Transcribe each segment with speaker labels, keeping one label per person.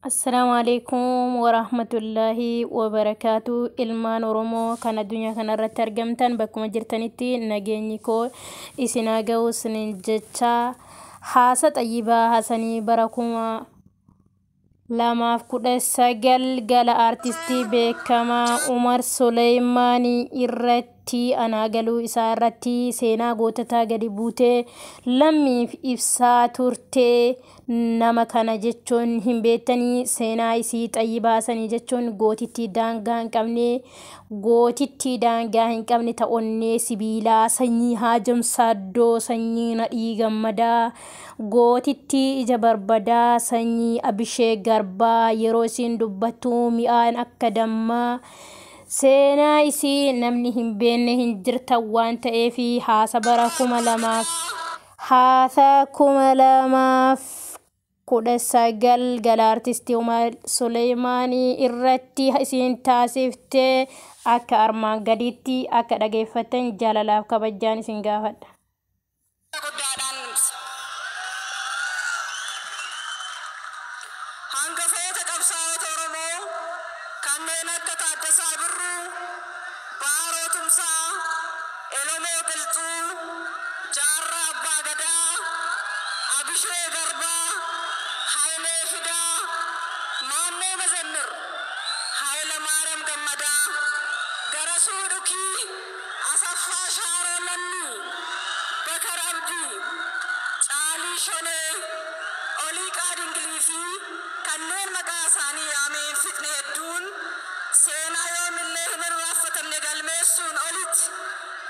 Speaker 1: Assalaamu alaikum warahmatullaahi wabarakaatu. Ilmaan Oromoo kan addunyaa kanarratti argamtan, bakkuma jirtanitti nageenyi koo isin haa ga'u isiniin jecha, haasa Xayyibaa Hasanii bara 2019 gala aartistii beekamaa Umar Suleymaanii irratti anaa galuu isaa irratti seenaa goototaa gadi buutee lammiif ibsaa turtee. Nama kana jechuun hin beektanii? Seenaa isii, Xayyibaa Hasanii jechuun gootittii daangaa hin qabne, gootittii daangaa hin qabne, ta'onnee sibiilaa, sanyii Haajamsaaddoo, sanyii Nadhii Gammadaa, gootittii ija barbadaa, sanyii Abishee Garbaa. Yeroo isiin dubbattu mi'aan akka dammaa. Seenaa isii namni hin beekne hin jirtan waan ta'eef, haasa bara 2000, haasa 2019 gala artistii Umar Suleymaanii irratti isiin taasiftee akka armaan gadiitti akka dhageeffattan jaalalaaf kabajaan isin gaafadha.
Speaker 2: Guddaadhaan ibsa. Hangafoota qabsaa'ota Oromoo kanneen akka Taaddasaa Birruu, Baaroo Tumsaa, Elemoo Qilxuu, Jaarraa Abbaa Gadaa, Abishee Garbaa, Hayilee Fidaa, Maammoo Mazammir, Haayila Maariyaam Gammadaa, Garasuu Dhukii, Asaffaa Shaaroo Lammii, Bakar Abdii, Caalii Shonee, Oliiqaa Dingilii fi kanneen maqaa isaanii yaamee hin fixne hedduun seenaa yoomillee hin irraanfatamne galmeessuun olitti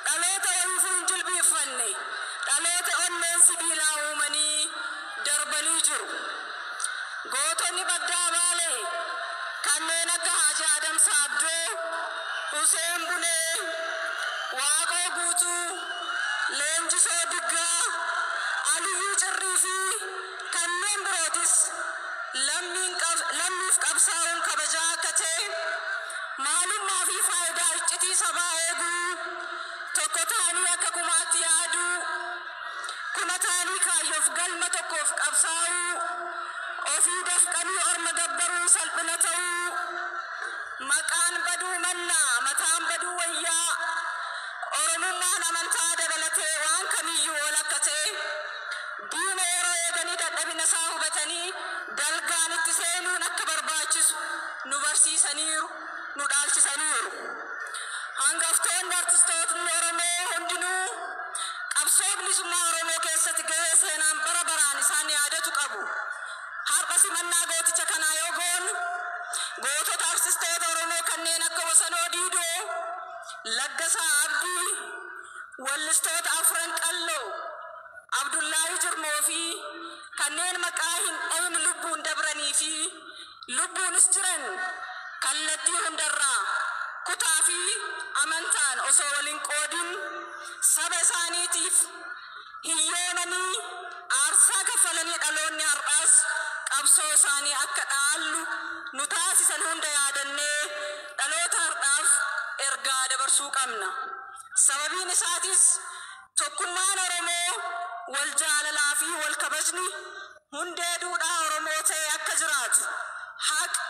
Speaker 2: dhaloota wayiifuu hin jilbiiffanne, dhaloota onneen sibiilaa uumanii darbanii jiru. Gootonni baddaa Baalee kanneen akka Haaji Adam Saaddoo, Huseen Bunee, Waaqoo Guutuu, Leenjisoo Diggaa, Aliyyuu Cirrii fi kanneen birootis lammiif qabsaa'uun kabajaa akka ta'e, maalummaa fi faayidaa iccitii sabaa eeguu, tokko ta'anii akka kumaatti yaaduu, kuma ta'anii kaayyoof galma tokkoof qabsaa'uu, ofii dafqanii orma gabbaruu salphina ta'uu, maqaan baduu mannaa mataan baduu wayyaa, Oromummaan amantaa dabalatee waan kamiyyuu ol akka ta'e, diina yeroo eeganii dadhabina isaa hubatanii dalgaan itti seenuun akka barbaachisu nu barsiisaniiru, nu dhaalchisaniiru. Hangaftoonni artistootni Oromoo hundinuu qabsoo bilisummaa Oromoo keessatti gahee seenaan bara baraan isaan yaadatu qabu. Har'a simannaa gooticha kanaa yoo goonu, gootota artistoota Oromoo kanneen akka Wasanoo Diidoo, Laggasaa Abdii, wallistoota Afran Qalloo, Abdullaahi Jirmoo fi kanneen maqaa hin dhahin lubbuun dabranii fi lubbuunis jiran kallattii hundarraa kutaa fi amantaan osoo waliin qoodin saba isaaniitiif hiyyoomanii aarsaa kaffalanii dhaloonni har'aas qabsoo isaanii akka dhaallu nu taasisan hunda yaadannee dhaloota har'aaf ergaa dabarsuu qabna. Sababiin isaatis tokkummaan Oromoo, wal jaalalaa fi wal kabajni hundee duudhaa Oromoo ta'e akka jiraatu, haqa,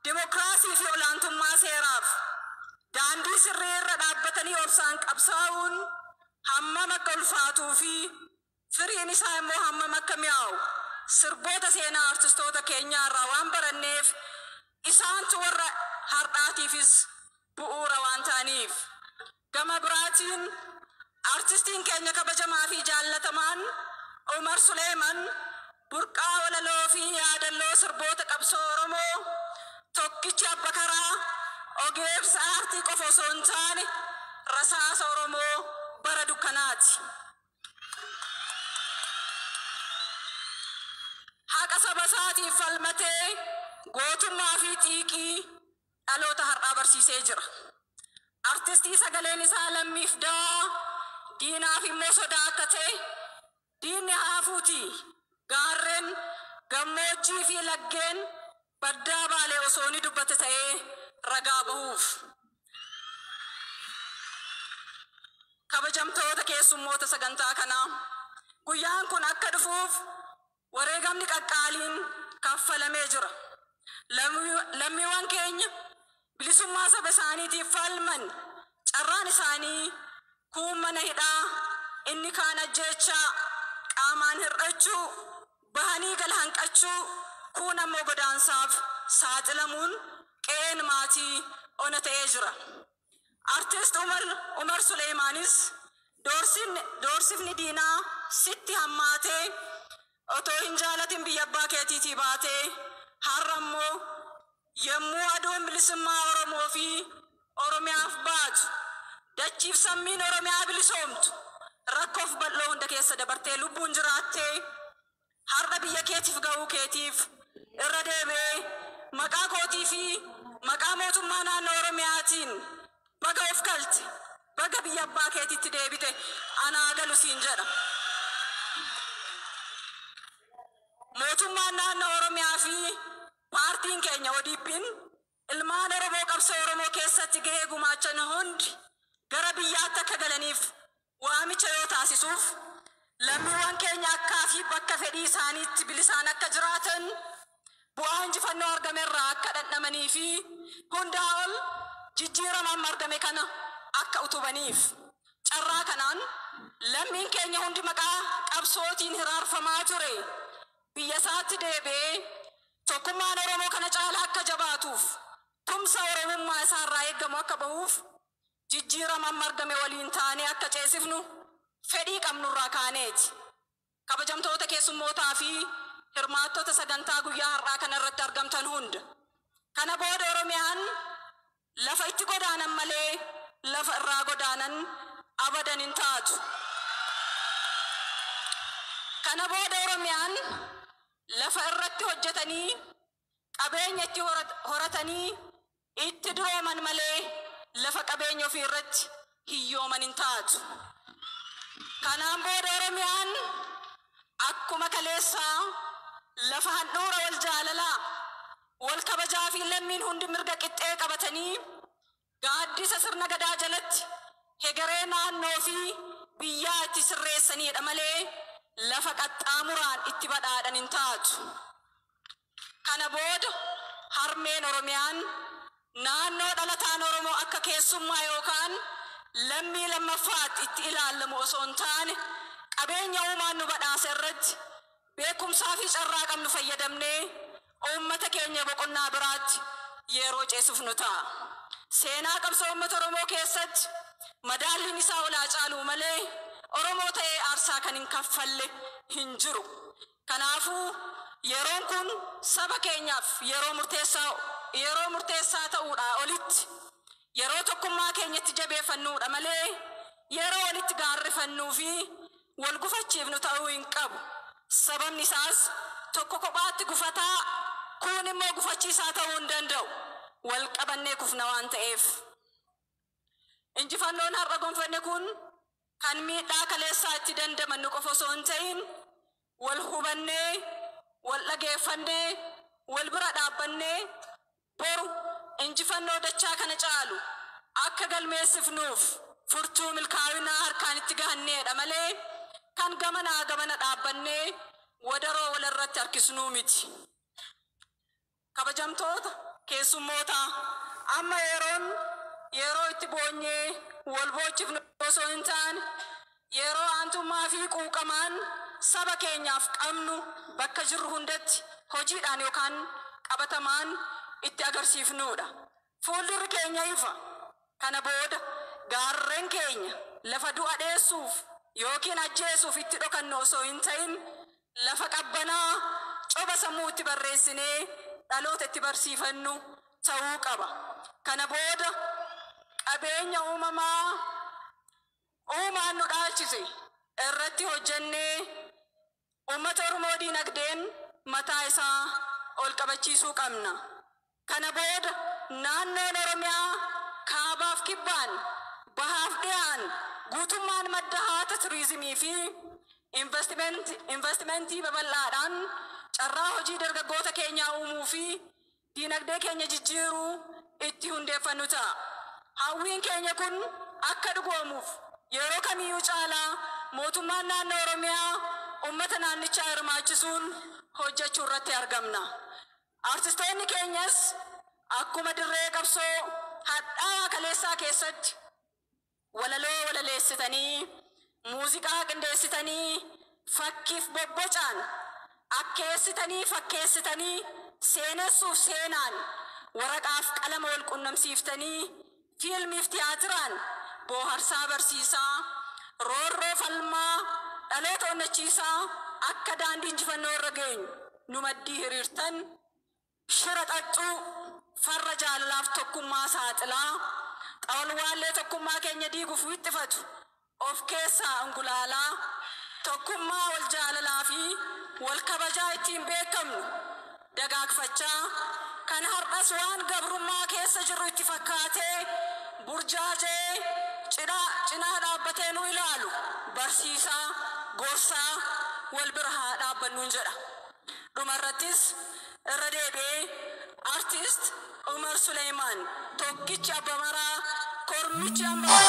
Speaker 2: dimokiraasii fi olaantummaa seeraaf daandii sirrii irra dhaabbatanii obsaan qabsaa'uun hammam akka ulfaatuu fi firiin isaa immoo hammam akka mi'aawu sirboota seenaa artistoota keenyaa irraa waan baranneef, isaantu warra har'aatiifis bu'uura waan ta'aniif. Gama biraatiin artistiin keenya kabajamaa fi jaallatamaan Umar Suleeman burqaa walaloo fi yaadalloo sirboota qabsoo Oromoo, tokkichi abba karaa, ogeessa aartii qofa osoo hin taane rasaasa Oromoo bara dukkanaati. Haqa saba isaatiif falmatee gootummaa fi xiiqii dhaloota har'aa barsiisee jira. Artistii sagaleen isaa lammiif dawaa, diinaaf immoo sodaa akka ta'e, diinni haafuuti gaarreen, gammoojjii fi laggeen baddaa Baalee osoo ni dubbate ta'ee ragaa bahuuf. Kabajamtoota keessummoota sagantaa kanaa, guyyaan kun akka dhufuuf wareegamni qaqqaaliin kaffalamee jira. Lammiiwwan keenya bilisummaa saba isaaniitiif falman carraan isaanii kuun mana hidhaa, inni kaan ajjeechaa, qaamaan hir'achuu, bahanii gala hanqachuu, kuun ammoo godaansaaf saaxilamuun qe'een maatii ona ta'ee jira. Artist Umar Suleemaanis doorsifni diinaa sitti hammaatee otoo hin jaalatin biyya abbaa keetiitii baatee har'a immoo yommuu aduun bilisummaa Oromoo fi Oromiyaaf baatu, dachiif sammiin Oromiyaa bilisoomtu, rakkoof bal'oo hunda keessa dabartee lubbuun jiraattee har'a biyya keetiif ga'uu keetiif irra deebi'ee maqaa kootii fi maqaa mootummaa naannoo Oromiyaatiin baga of kalte, baga biyya abbaa keetitti deebite, anaa galu siin jedha. Mootummaan naannoo Oromiyaa fi paartiin keenya ODP'n ilmaan Oromoo qabsoo Oromoo keessatti gahee gumaachan hundi gara biyyaatti akka galaniif waamicha yoo taasisuuf, lammiiwwan keenya akkaa fi bakka fedhii isaaniitti bilisaan akka jiraatan, bu'aa injifannoo argame irraa akka dhandhamanii fi hundaa ol jijjiirama amma argame kana akka utubaniif. Carraa kanaan lammiin keenya hundi maqaa qabsootiin hiraarfamaa ture biyya isaatti deebi'ee tokkummaan Oromoo kana caalaa akka jabaatuuf, tumsa Oromummaa isaarraa eeggamu akka bahuuf, jijjiirama amma argame waliin taanee akka ceesifnu fedhii qabnurraa kaaneeti. Kabajamtoota keessummootaa fi hirmaattota sagantaa guyyaa har'aa kana irratti argamtan hunda. Kana booda Oromiyaan lafa itti godaanan malee lafa irraa godaanan abadan hin taatu. Kana booda Oromiyaan lafa irratti hojjetanii qabeenya itti horatanii itti durooman malee lafa qabeenya ofii irratti hiyyooman hin taatu. Kanaan booda Oromiyaan akkuma kaleessaa lafa handhuura wal jaalalaa, wal kabajaa fi lammiin hundi mirga qixxee qabatanii gaaddisa sirna gadaa jalatti hegeree naannoo fi biyyaa itti sirreessanidha malee lafa qaxxaamuraan itti badhaadhan hin taatu. Kana booda harmeen Oromiyaan naannoo dhalataan Oromoo akka keessummaa yookaan lammii lammaffaatti itti ilaalamu osoo hin taane, qabeenya uumaan nu badhaase irratti beekumsaa fi carraa qabnu fayyadamnee uummata keenya boqonnaa biraatti yeroo ceesifnu ta'a. Seenaa qabsoo uummata Oromoo keessatti madaalliin isaa olaa caaluu malee Oromoo ta'ee aarsaa kan hin kaffalle hin jiru. Kanaafuu yeroon kun saba keenyaaf yeroo murteessaa ta'uudhaa olitti yeroo tokkummaa keenyatti jabeeffannuudha malee yeroo walitti gaarrifannuu fi wal gufachiifnu ta'uu hin qabu. Sababni isaas tokko kophaatti gufataa, kuun immoo gufachiisaa ta'uu hin danda'u. Wal qabannee kufna waan ta'eef. Injifannoon har'a gonfanne kun kan miidhaa kaleessaa itti dandamannu qofa osoo hin ta'in, wal hubannee, wal dhageeffannee, wal bira dhaabbannee boru injifannoo dachaa kana caalu akka galmeessifnuuf furtuu milkaa'inaa harkaan itti gahanneedha malee kan gamanaa gamana dhaabbannee wadaroo walirratti harkisnuu miti. Kabajamtoota keessummoota, amma yeroon yeroo itti boonyee wal boochifnu osoo hin taane, yeroo aantummaa fi quuqamaan saba keenyaaf qabnu bakka jirru hundatti hojiidhaan yookaan qabatamaan itti agarsiifnudha. Fuuldurri keenya ifa. Kana booda gaarreen keenya lafa du'a dheessuuf yookiin ajjeesuuf itti dhokannu osoo hin ta'in, lafa qabbanaa coba sammuu itti barreessinee dhaloota itti barsiifannu ta'uu qaba. Kana booda qabeenya uumamaa uumaan nu dhaalchise irratti hojjennee uummata Oromoo diinagdeen mataa isaa ol qabachiisuu qabna. Kana booda naannoon Oromiyaa kaabaaf kibbaan, bahaaf dhihaan guutummaan madda haata turizimii fi investimentii babal'aadhaan carraa hojii dargaggoota keenyaa uumuu fi diinagdee keenya jijjiiruu itti hundeeffannu ta'a. Hawwiin keenya kun akka dhugoomuuf yeroo kamiyyuu caalaa mootummaan naannoo Oromiyaa uummata naannichaa hirmaachisuun hojjechuu irratti argamna. Artistoonni keenyas akkuma dirree qabsoo hadhaa'aa kaleessaa keessatti walaloo walaleessitanii, muuziqaa qindeessitanii, fakkiif bobbocaan akkeessitanii fakkeessitanii, seenessuuf seenaan waraqaaf qalama wal qunnamsiiftanii, fiilmiif tiyaatiraan booharsaa barsiisaa, roorroo falmaa dhaloota onnachiisaa akka daandii injifannoo irra geenyu nu maddii hiriirtan, shira xaxxuu farra jaalalaaf tokkummaa saaxilaa xawalwaallee tokkummaa keenya diiguuf wixxifatu of keessaa ungulaalaa, tokkummaa wal jaalalaa fi wal kabajaa ittiin beekamnu dagaagfachaa, kan har'as waan gabrummaa keessa jirru itti fakkaatee burjaajee cinaa dhaabbatee nu ilaalu barsiisaa, gorsaa wal bira haa dhaabbannuun jedha. Dhumarrattis irra deebi'ee Artist Umar Suleymaan tokkichi abba maraa kormichi hamba